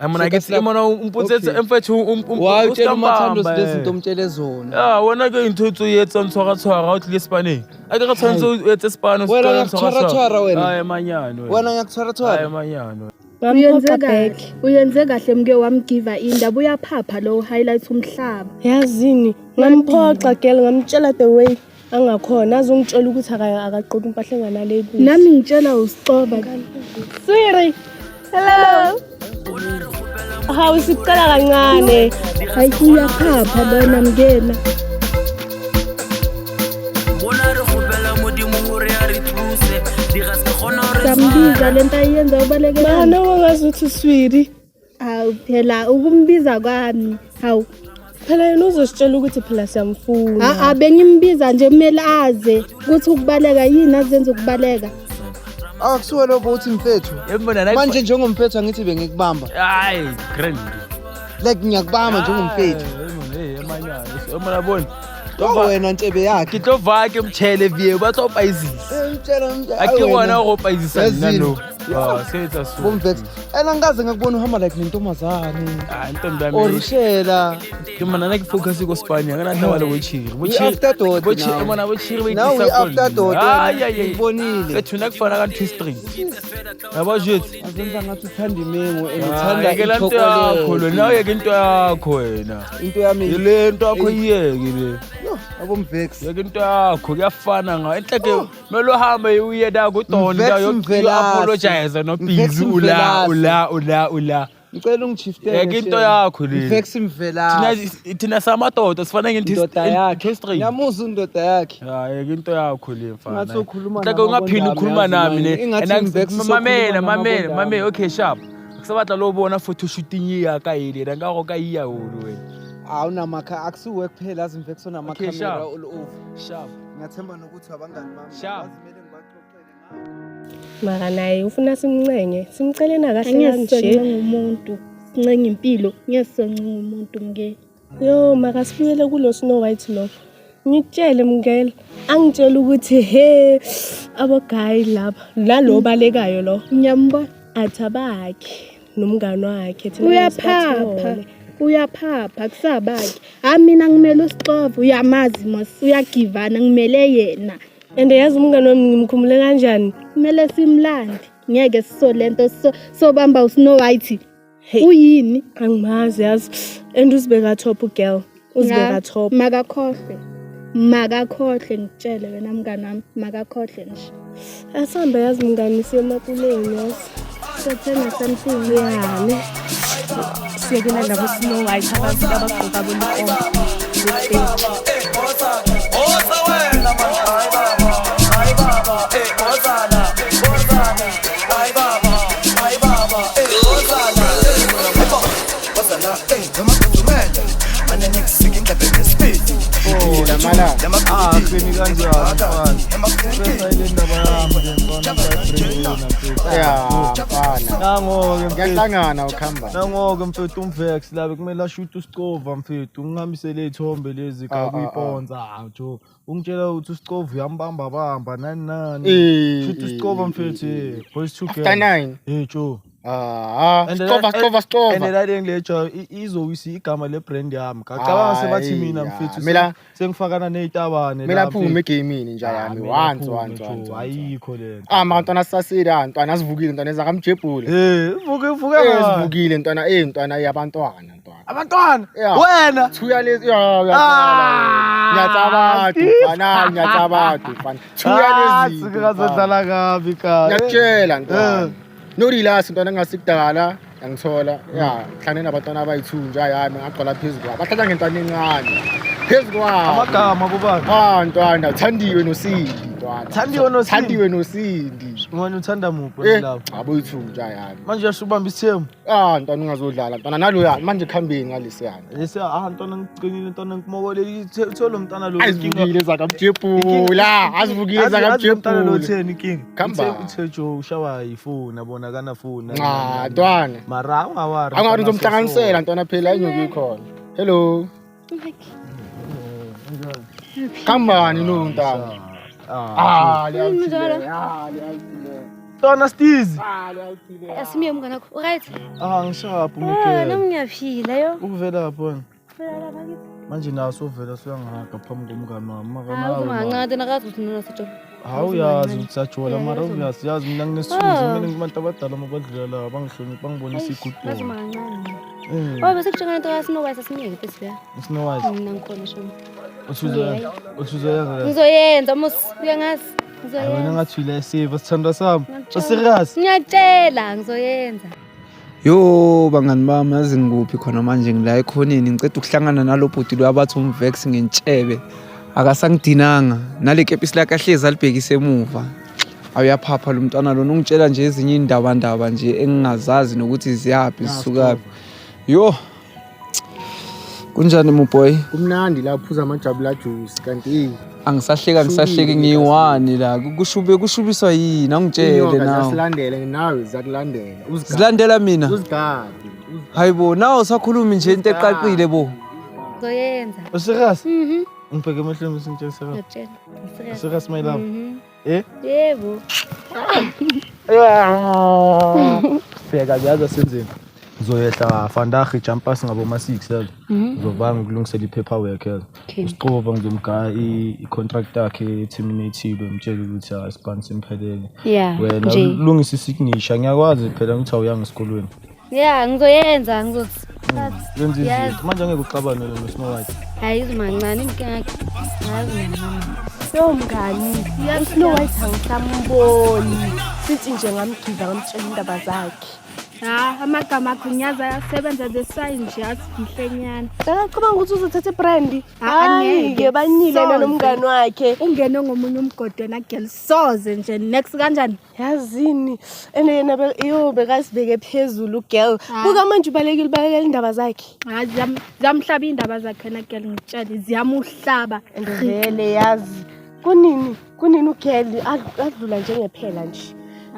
[SPEAKER 6] Mona ke
[SPEAKER 5] Sekasi
[SPEAKER 6] mona o mpotsetse
[SPEAKER 5] Okay.
[SPEAKER 6] mfethu
[SPEAKER 5] Why utshela uMathando
[SPEAKER 6] uskambamba,
[SPEAKER 5] lezi zinto
[SPEAKER 6] eh.
[SPEAKER 5] omtshele zona?
[SPEAKER 6] Ah, wena ke ntho tse o etsang tshwara-tshwara o tlile sepaneng. A ke re tshwanetse o etse sepane o se
[SPEAKER 5] Wena
[SPEAKER 6] tlohele
[SPEAKER 5] ngiyakutshwara-tshwara wena.
[SPEAKER 6] Hayi manyane wena.
[SPEAKER 5] Wena ngiyakutshwara-tshwara.
[SPEAKER 6] Hayi manyane wena.
[SPEAKER 4] Uyenze
[SPEAKER 2] Ngamuphoxa
[SPEAKER 4] kahle,
[SPEAKER 2] back.
[SPEAKER 4] uyenze kahle mke wamgiva indaba uyaphapha lo highlight umhlaba.
[SPEAKER 3] Yazini, ngamphoxa girl, ngamtshela the way angakhona azongitshela ukuthi akaqoki impahla enganalebuli.
[SPEAKER 4] Nami ngitshela usixova.
[SPEAKER 3] Siri. Hello. Hawu siqala kancane.
[SPEAKER 4] Hayi uyaphapha lona mngena. Sambiza lento ayenza ubalekela.
[SPEAKER 3] Mana wangazi uthi Swiri.
[SPEAKER 4] Hawu phela ukumbiza kwami. Hawu
[SPEAKER 3] Phela yena uzositshela ukuthi phela siyamfuna.
[SPEAKER 4] a bengimbiza nje kumele aze ukuthi ukubaleka yini azenza ukubaleka.
[SPEAKER 5] Akusuwe lokho uthi mfethu.
[SPEAKER 6] Yebo na
[SPEAKER 5] Manje njengomfethu angithi bengikubamba.
[SPEAKER 6] Hayi, grand.
[SPEAKER 5] Like ngiyakubamba njengomfethu.
[SPEAKER 6] Hey, manyane. Mona bone.
[SPEAKER 5] Wa wena ntshebe yakhe.
[SPEAKER 6] Ke tlo va ke mtshele vie ba tlo paisisa.
[SPEAKER 5] Eh, mtshela mtshela.
[SPEAKER 6] A ke bona go paisisa nna
[SPEAKER 5] Yazini.
[SPEAKER 6] no. Ah, se etsa so.
[SPEAKER 5] Bomvex. Ena ngikaze ngakubona uhamba like nentombazane.
[SPEAKER 6] Ah, ntombi yami.
[SPEAKER 5] Or ushela.
[SPEAKER 6] Ke mona na ke focus ko Spania, ngana taba le bochiri.
[SPEAKER 5] We after dot
[SPEAKER 6] Bochiri,
[SPEAKER 5] now.
[SPEAKER 6] mona bochiri ba
[SPEAKER 5] Now we
[SPEAKER 6] itisa
[SPEAKER 5] after dot.
[SPEAKER 6] Ay ay ay.
[SPEAKER 5] Ngibonile.
[SPEAKER 6] Fethu nna ke fana ka ntho e straight. Ya ba jwetse.
[SPEAKER 5] Azenza ngathi uthanda imengo and
[SPEAKER 6] Ah,
[SPEAKER 5] uthanda
[SPEAKER 6] yekela into yakho lo, nawe yeke into yakho wena.
[SPEAKER 5] Into yami.
[SPEAKER 6] Le nto yakho iyeke le.
[SPEAKER 5] Yo, abomvex.
[SPEAKER 6] Yeke into yakho kuyafana ngayo. Enhle ke kumele uhambe uye la kudonda
[SPEAKER 5] Mvex
[SPEAKER 6] yo
[SPEAKER 5] Mvelase.
[SPEAKER 6] apologize no
[SPEAKER 5] Mvex
[SPEAKER 6] busy ula
[SPEAKER 5] Mvelase.
[SPEAKER 6] ula ula ula.
[SPEAKER 5] Ngicela ungishiftele.
[SPEAKER 6] Yeke into yakho le.
[SPEAKER 5] Mvex Mvelase.
[SPEAKER 6] Thina thina samadoda sifana ngento
[SPEAKER 5] Indoda yakhe.
[SPEAKER 6] straight.
[SPEAKER 5] Ngiyamuzwa indoda yakhe.
[SPEAKER 6] Hayi yeke into yakho le mfana.
[SPEAKER 5] Ngathi ukhuluma
[SPEAKER 6] Enhle ke ungaphindi
[SPEAKER 5] namabondami,
[SPEAKER 6] ukhuluma
[SPEAKER 5] yazi
[SPEAKER 6] nami
[SPEAKER 5] manje.
[SPEAKER 6] ne.
[SPEAKER 5] Ingathi
[SPEAKER 6] And
[SPEAKER 5] Mvex usokhuluma
[SPEAKER 6] Mamela mamela
[SPEAKER 5] namabondami.
[SPEAKER 6] mamela okay sharp. Kusabatla lo bona photo shooting ya ka ile nka go ka iya o wena.
[SPEAKER 5] Awunamakha akusuwe kuphela azi Mvex
[SPEAKER 6] Okay,
[SPEAKER 5] onamakhamera
[SPEAKER 6] sharp.
[SPEAKER 5] all over.
[SPEAKER 6] Sharp.
[SPEAKER 5] Ngiyathemba nokuthi abangani bami
[SPEAKER 6] Sharp.
[SPEAKER 5] yazi kumele ngibaxoxele ngakho.
[SPEAKER 3] Mara naye ufuna simncenge. Simcele na kahle
[SPEAKER 4] Angeke
[SPEAKER 3] kanje.
[SPEAKER 4] soncenga umuntu. Sincenga impilo, ngeke soncenga umuntu mke.
[SPEAKER 3] Yo, mara sibuyele kulo Snow White lo. Ngitshele mngela, angitshela ukuthi he abogayi laba nalo balekayo lo
[SPEAKER 4] Ngiyambona.
[SPEAKER 3] athi abakhe nomngani wakhe thina
[SPEAKER 4] Uyaphapha.
[SPEAKER 3] sibathole.
[SPEAKER 4] Uyaphapha kusabakhe. Ha mina ngimele usixova uyamazi mos uyagivana ngimele yena.
[SPEAKER 3] And yazi umngani wami ngimkhumule kanjani?
[SPEAKER 4] Kumele simlande. Ngeke sisolento so sobamba uSnow White.
[SPEAKER 3] Hey.
[SPEAKER 4] Uyini?
[SPEAKER 3] Angimazi yazi. And uzibeka top girl. Uzibeka top.
[SPEAKER 4] Makakhohlwe. Makakhohlwe ngitshele wena mngani wami, makakhohlwe nje.
[SPEAKER 3] Asambe yazi mngani siye emakuleni yazi.
[SPEAKER 4] Sothenga something.
[SPEAKER 3] Yani. Siyekela labo Snow White abantu abagqoka bolikomba.
[SPEAKER 7] Ah, kwini kanjani mfana? Sesayile indaba yami nje mfana sayibringina mfethu.
[SPEAKER 8] Ya mfana.
[SPEAKER 7] Nango-ke mfethu.
[SPEAKER 8] Ngiyahlangana ukhamba.
[SPEAKER 7] Nango-ke mfethu umvex la bekumele ashute usicova mfethu ungihambisele iy'thombe lezi
[SPEAKER 8] Ah, ah, ah.
[SPEAKER 7] kakuyiponza jo ungitshela ukuthi usicova uyambamba bamba nani nani
[SPEAKER 8] Eh,
[SPEAKER 7] shuthi
[SPEAKER 8] eh,
[SPEAKER 7] usicova
[SPEAKER 8] eh,
[SPEAKER 7] mfethu
[SPEAKER 8] eh,
[SPEAKER 7] eh, boys two
[SPEAKER 8] After
[SPEAKER 7] girls.
[SPEAKER 8] 9.
[SPEAKER 7] Eh jo
[SPEAKER 8] Ah,
[SPEAKER 7] And
[SPEAKER 8] stova
[SPEAKER 7] that-
[SPEAKER 8] stova
[SPEAKER 7] and
[SPEAKER 8] stova.
[SPEAKER 7] la lengilejo izowisa igama le-brand yami ngacabanga sebathi
[SPEAKER 8] Hayi,
[SPEAKER 7] mina
[SPEAKER 8] ya.
[SPEAKER 7] mfethu sengifakana ney'tabane
[SPEAKER 8] Mina
[SPEAKER 7] la,
[SPEAKER 8] phume
[SPEAKER 7] mfethu.
[SPEAKER 8] egamini nja
[SPEAKER 7] Ah,
[SPEAKER 8] yami.
[SPEAKER 7] mina
[SPEAKER 8] Once
[SPEAKER 7] phume,
[SPEAKER 8] once
[SPEAKER 7] jo,
[SPEAKER 8] once. once.
[SPEAKER 7] ayikho lento
[SPEAKER 8] Ah, mara ntwana sasile ah, ntwana sivukile ntwana ezakamjebhule.
[SPEAKER 7] Eh, vuke vuke
[SPEAKER 8] Eh,
[SPEAKER 7] ngani?
[SPEAKER 8] sivukile ntwana ntwana yabantwana ntwana.
[SPEAKER 7] Abantwana
[SPEAKER 8] Yeah.
[SPEAKER 7] wena
[SPEAKER 8] Thuya lezi ya uyaqala. Ngiyatsabatu mfana, ngiyatsabatu mfana. Thuya
[SPEAKER 7] Ah,
[SPEAKER 8] lezi.
[SPEAKER 7] suke ngazodlala kabi ka
[SPEAKER 8] Ngiyakutshela ntwana. No relax ntwana ngasikudala ngangithola. Ya, hlangene nabantwana abayi-2 nje hayi hayi ngagcwala phezu kwabo. Bahlala ngentwana encane. Phezu kwabo.
[SPEAKER 7] Amagama bobani?
[SPEAKER 8] Ah ntwana, Thandiwe noSindi ntwana. ntwana.
[SPEAKER 7] Thandiwe noSindi.
[SPEAKER 8] Thandiwe noSindi.
[SPEAKER 7] Wena uthanda muphi
[SPEAKER 8] Eh,
[SPEAKER 7] wena lapho?
[SPEAKER 8] abo yi-two nje ayani.
[SPEAKER 7] Manje uyasho ubamba isithembu.
[SPEAKER 8] Ah, ntwana ungazodlala ntwana naloya manje kuhambeni ngalesiyana.
[SPEAKER 7] Lesi ah ntwana ngiqinile ntwana ngimokolele uthole umntana lo.
[SPEAKER 8] Azivukile zakamjebhula, azivukile
[SPEAKER 7] Yazi umntana lo
[SPEAKER 8] zakamjebhula.
[SPEAKER 7] utheni inkinga?
[SPEAKER 8] Khamba.
[SPEAKER 7] Uthe Joe ushawa yifoni yabona kanafoni.
[SPEAKER 8] Ah, ntwana.
[SPEAKER 7] Mara ungawari.
[SPEAKER 8] Angawari ngizomhlanganisela ntwana phela inyoka ikhona. Hello. Khambani lo ntwana. Ah, le
[SPEAKER 2] Njalo.
[SPEAKER 8] Ah, le out.
[SPEAKER 7] Ntwana Stizi.
[SPEAKER 8] Ah, le out.
[SPEAKER 2] Asimiye umngane wakho. Uright?
[SPEAKER 7] Ah ngisharp
[SPEAKER 2] Ah,
[SPEAKER 7] umkele.
[SPEAKER 2] nami ngiyaphila yo.
[SPEAKER 7] Ukuvela lapho wena.
[SPEAKER 2] Phela lapha kithi.
[SPEAKER 7] Manje naso uvela suyangihaga phambi komngane wami. Mara
[SPEAKER 2] Hawu
[SPEAKER 7] nawe.
[SPEAKER 2] uzoma kancane nakazi ukuthi nona sijola.
[SPEAKER 7] Hawu yazi ukuthi sajola mara obvious yazi mina nginesithunzi
[SPEAKER 2] Ah.
[SPEAKER 7] mina ngibantu abadala mabadlula la bangihlonipha bangibonisa i-good boy.
[SPEAKER 2] Uzoma kancane.
[SPEAKER 7] Eh,
[SPEAKER 2] Oh bese kutshengana into kaSnow White asimiyeke bese ya.
[SPEAKER 7] Snow White.
[SPEAKER 2] Mina ngikhona shona.
[SPEAKER 7] Uthuzoyenza. Uthuzoyenza.
[SPEAKER 2] Ngizoyenza mos uyangazi.
[SPEAKER 7] Hayi wena
[SPEAKER 2] Ngizoyenza.
[SPEAKER 7] ngathi uyayiseva sithandwa sami.
[SPEAKER 2] Ngiyakutshela.
[SPEAKER 7] Userious?
[SPEAKER 2] Ngiyakutshela ngizoyenza.
[SPEAKER 5] Yo bangani bami, yazi ngikuphi khona manje, ngila ekhoneni ngiceda ukuhlangana nalo bhuti lo abathi umvex ngentshebe, akasangidinanga nale kepisi lakhe ahlezi alibhekise emuva. Awuyaphapha lo mntwana lona, ungitshela nje ezinye iy'ndabandaba nje engingazazi nokuthi ziyaphi zisukaphi. Yo, kunjani muboy?
[SPEAKER 8] Kumnandi la uphuza amajabula juice kanti eh
[SPEAKER 5] Angisahleki, angisahleki, ngiyi-one la. Kushube kushubiswa yini? Angitshele
[SPEAKER 8] inyoka
[SPEAKER 5] nawe.
[SPEAKER 8] ziyasilandela nawe ziyakulandela. Uzigade.
[SPEAKER 5] Zilandela mina?
[SPEAKER 8] Uzigade.
[SPEAKER 5] Hayi bo, nawe usakhulumi nje into eqaqile bo.
[SPEAKER 2] Ngizoyenza.
[SPEAKER 7] Userious?
[SPEAKER 2] Mhm.
[SPEAKER 7] Ngibheke emehlweni bese ngitshela serious.
[SPEAKER 2] Ngiyakutshela. Ngiserious.
[SPEAKER 7] Serious my love.
[SPEAKER 2] Mhm.
[SPEAKER 7] Eh?
[SPEAKER 2] Yebo.
[SPEAKER 7] Bheka kuyazi asenzeni. Ngizoyehla vandag i-jump pass ngaboma-6 yazi. Ngizobanga ukulungisela i-paperwork yazi.
[SPEAKER 2] Okay.
[SPEAKER 7] Usixova ngizomgaya i-contract yakhe terminate-iwe ngimtshele ukuthi hayi isibani simphelele.
[SPEAKER 2] Yeah.
[SPEAKER 7] Wena
[SPEAKER 2] Nje.
[SPEAKER 7] lungisa isignature ngiyakwazi phela ukuthi awuyanga esikolweni.
[SPEAKER 2] Yeah, ngizoyenza ngizothi.
[SPEAKER 7] Wenza
[SPEAKER 2] Yazi.
[SPEAKER 7] izinto. Manje angeke uxabane wena noSnow White.
[SPEAKER 2] Hayi izoma kancane inkinga yakhe. Hayi uzoma kancane.
[SPEAKER 3] Yo mngani, uSnow White angisamboni. Sithi nje ngamgiva ngamtshela indaba zakhe.
[SPEAKER 4] Ha, amagama akho ngiyazi ayasebenza the sign nje asifihle nyana.
[SPEAKER 3] Ngacabanga ukuthi uzothatha ibrand.
[SPEAKER 4] Ah,
[SPEAKER 3] Hayi
[SPEAKER 4] angeke.
[SPEAKER 3] ke banyile yena
[SPEAKER 4] Soze.
[SPEAKER 3] nomngani wakhe.
[SPEAKER 4] Ungene ngomunye umgodi wena girl soze nje next kanjani?
[SPEAKER 3] Yazini, ene yena yo bekasibeke phezulu girl.
[SPEAKER 4] Ah.
[SPEAKER 3] Buka manje ubalekile ubalekela indaba zakhe.
[SPEAKER 4] Ha, ziyamhlaba indaba zakhe wena girl ngitshele ziyamuhlaba.
[SPEAKER 3] And vele yazi kunini kunini ugirl adlula njengephela nje.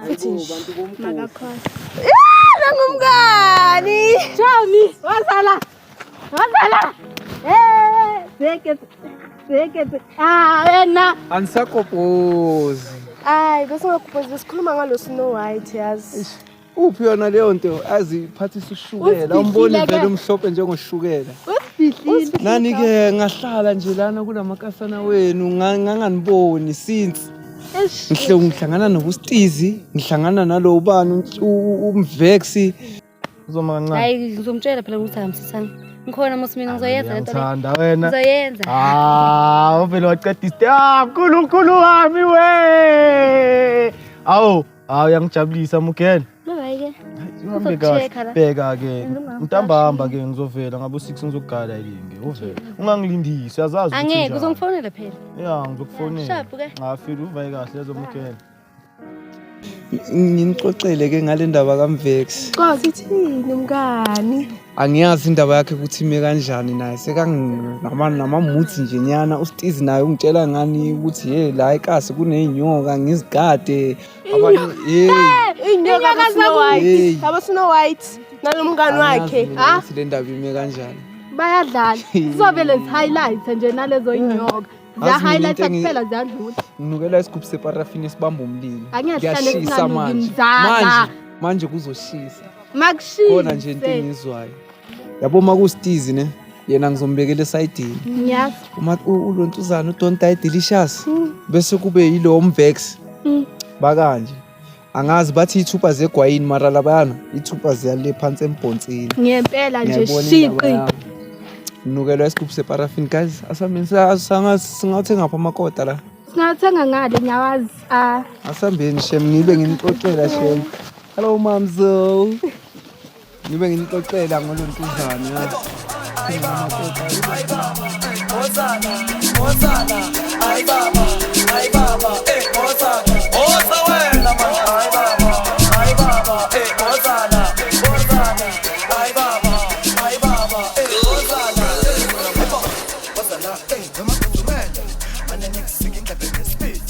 [SPEAKER 3] Futhi nje
[SPEAKER 4] Makakhona.
[SPEAKER 3] nangumngani.
[SPEAKER 4] Chomi, wazala. Wazala. Eh, seke seke. Ah, wena.
[SPEAKER 5] Anisakophozi.
[SPEAKER 3] Hayi besingakuphozi besikhuluma ngalo Snow White yazi.
[SPEAKER 5] Uphi yona leyo nto aziphathisa ushukela, umboni vele umhlophe njengoshukela.
[SPEAKER 4] Usifihlile.
[SPEAKER 5] Nani-ke ngahlala nje lana kulamakasana wenu nganganiboni since ngihle ngihlangana nobustizi, ngihlangana nalo ubani umvexi.
[SPEAKER 7] Uzoma kancane.
[SPEAKER 2] Hayi ngizomtshela phela ukuthi akamsithanga. Ngikhona mos mina ngizoyenza lento le.
[SPEAKER 7] Ngiyamthanda wena.
[SPEAKER 2] Ngizoyenza.
[SPEAKER 7] Ah, uvele waqeda isite. Ah, Nkulunkulu wami we. Awu, awu uyangijabulisa Mugele.
[SPEAKER 2] Bye ke.
[SPEAKER 7] Uhambe kahle.
[SPEAKER 2] Uzoku-check-a la.
[SPEAKER 7] Bheka ke.
[SPEAKER 2] Ungamflashi.
[SPEAKER 7] Ntambamba ke ngizovela ngabo 6 ngizokugala yini ke. Uvele. Ungangilindisi uyazazi ukuthi
[SPEAKER 2] Angeke
[SPEAKER 7] unjani.
[SPEAKER 2] uzongifonela phela.
[SPEAKER 7] Ya, ngizokufonela.
[SPEAKER 2] Sharp ke.
[SPEAKER 7] Cha, feel uvaye kahle yazo Mugele.
[SPEAKER 5] Nginixoxele ke ngale ndaba kaMvex.
[SPEAKER 3] Cha sithini mngani?
[SPEAKER 5] Angiyazi indaba yakhe ukuthi ime kanjani naye sekanginama-moods nje nyana. Ustizi naye ungitshela ngani ukuthi hey la ekasi kuney'nyoka ngizigade. Abanye hey
[SPEAKER 3] Inyoka kaSnow White.
[SPEAKER 5] Hey.
[SPEAKER 3] Abo Snow White nalo mngani wakhe.
[SPEAKER 5] Angazi mina ukuthi le ndaba ime kanjani.
[SPEAKER 4] Bayadlala. Sizovele highlight nje nalezo inyoka.
[SPEAKER 5] Yazi mina
[SPEAKER 4] Ziya-highlight
[SPEAKER 5] into
[SPEAKER 4] kuphela ziyadlula.
[SPEAKER 5] Nginukela isigubhu separafini esibamba umlilo.
[SPEAKER 4] Angeke sihlale
[SPEAKER 5] Kuyashisa
[SPEAKER 4] singanuki
[SPEAKER 5] manje.
[SPEAKER 4] mzala.
[SPEAKER 5] Manje manje kuzoshisa.
[SPEAKER 4] Makushise.
[SPEAKER 5] Khona nje into engizwayo. Yabo uma kustizi ne yena ngizombekela esayidini.
[SPEAKER 4] Ngiyazi.
[SPEAKER 5] Uma ulontuzana uDon't Die Delicious bese kube yilowo Mvex. Bakanje. Angazi bathi ithupha zegwayini mara labayana ithupha ziyale phansi embhonsini.
[SPEAKER 4] Ngempela nje
[SPEAKER 5] Ngiyayibona indaba
[SPEAKER 4] shiqi.
[SPEAKER 5] yami. Nginukelwa isigubhu separafini guys. Asambeni singathenga ngapha amakota la.
[SPEAKER 4] Singathenga ngale ngiyawazi. Ah,
[SPEAKER 5] Asambeni shem ngibe nginixoxela shem. Hello mamzo. Ngibe nginixoxela ngolontuzana yazi.
[SPEAKER 9] Ozala, ozala, ay baba. Hayi baba, eh wozana. Woza wena man. Hayi baba, hayi baba, eh wozana. Wozana. Hayi baba, hayi baba, eh wozana. Hayi baba, wozana, eh noma mane ngikusike indlebe ngespeed.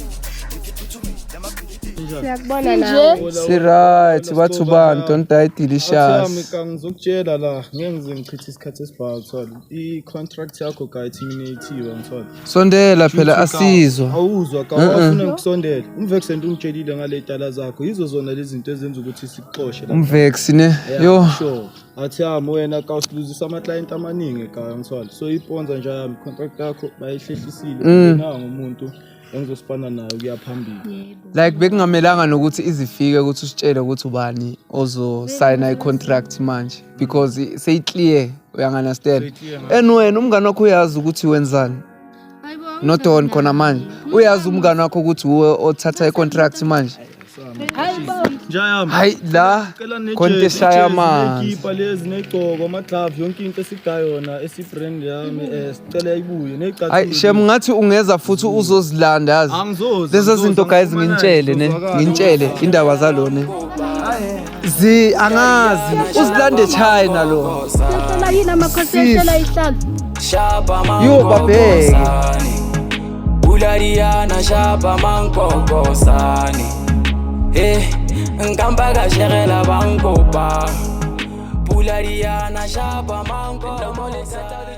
[SPEAKER 3] Siyakubona nawe.
[SPEAKER 5] Si-right batho bani, don't die delicious.
[SPEAKER 7] Ngizokutshela la, ngeke ngize ngichithe isikhathi esibhayo thola. I-contract yakho guy terminate-iwe ngithola.
[SPEAKER 5] Sondela phela asizwa.
[SPEAKER 7] Awuzwa ka wafuna ngikusondela. Umvex ungitshelile ngale tala zakho. Yizo zona lezi zinto ezenza ukuthi sikuxoshe la.
[SPEAKER 5] Umvex ne.
[SPEAKER 7] Yeah,
[SPEAKER 5] Yo.
[SPEAKER 7] Sure. Athi yami wena ka usiluzisa ama-client amaningi ekhaya ngithwala. So iponza nje yami contract yakho bayihlehlisile. Nangu umuntu engizosipana naye kuya phambili.
[SPEAKER 5] Like bekungamelanga nokuthi izifike ukuthi usitshele ukuthi ubani ozosayina i-contract manje because seyi-clear, uyangi-understand? And wena umngane wakho uyazi ukuthi wenzani. Nodon khona manje uyazi umngane wakho ukuthi uwe othatha i-contract manje.
[SPEAKER 7] Njayami.
[SPEAKER 5] Hayi la khona eshaya amanzi.
[SPEAKER 7] Nekipa lezi negcoko ama-glove yonke into esigayona esi-brand yami sicela ibuye ney'cathulo.
[SPEAKER 5] Hayi shem ngathi ungeza futhi uzozilanda yazi.
[SPEAKER 7] Angizozi,
[SPEAKER 5] Lezo
[SPEAKER 7] angizozi,
[SPEAKER 5] zinto guys
[SPEAKER 7] angifumana
[SPEAKER 5] ngintshele ne,
[SPEAKER 7] ngizozwakala.
[SPEAKER 5] ngintshele indaba zalone. Zi angazi uzilande China lo.
[SPEAKER 4] Sehlela yini amakhosi ehlela ihlalo?
[SPEAKER 5] Yo babheke.
[SPEAKER 9] Buladiana shapa mankokosane. Eh, nkampa ka shegela bankopa. Buladiana shapa mankokosane.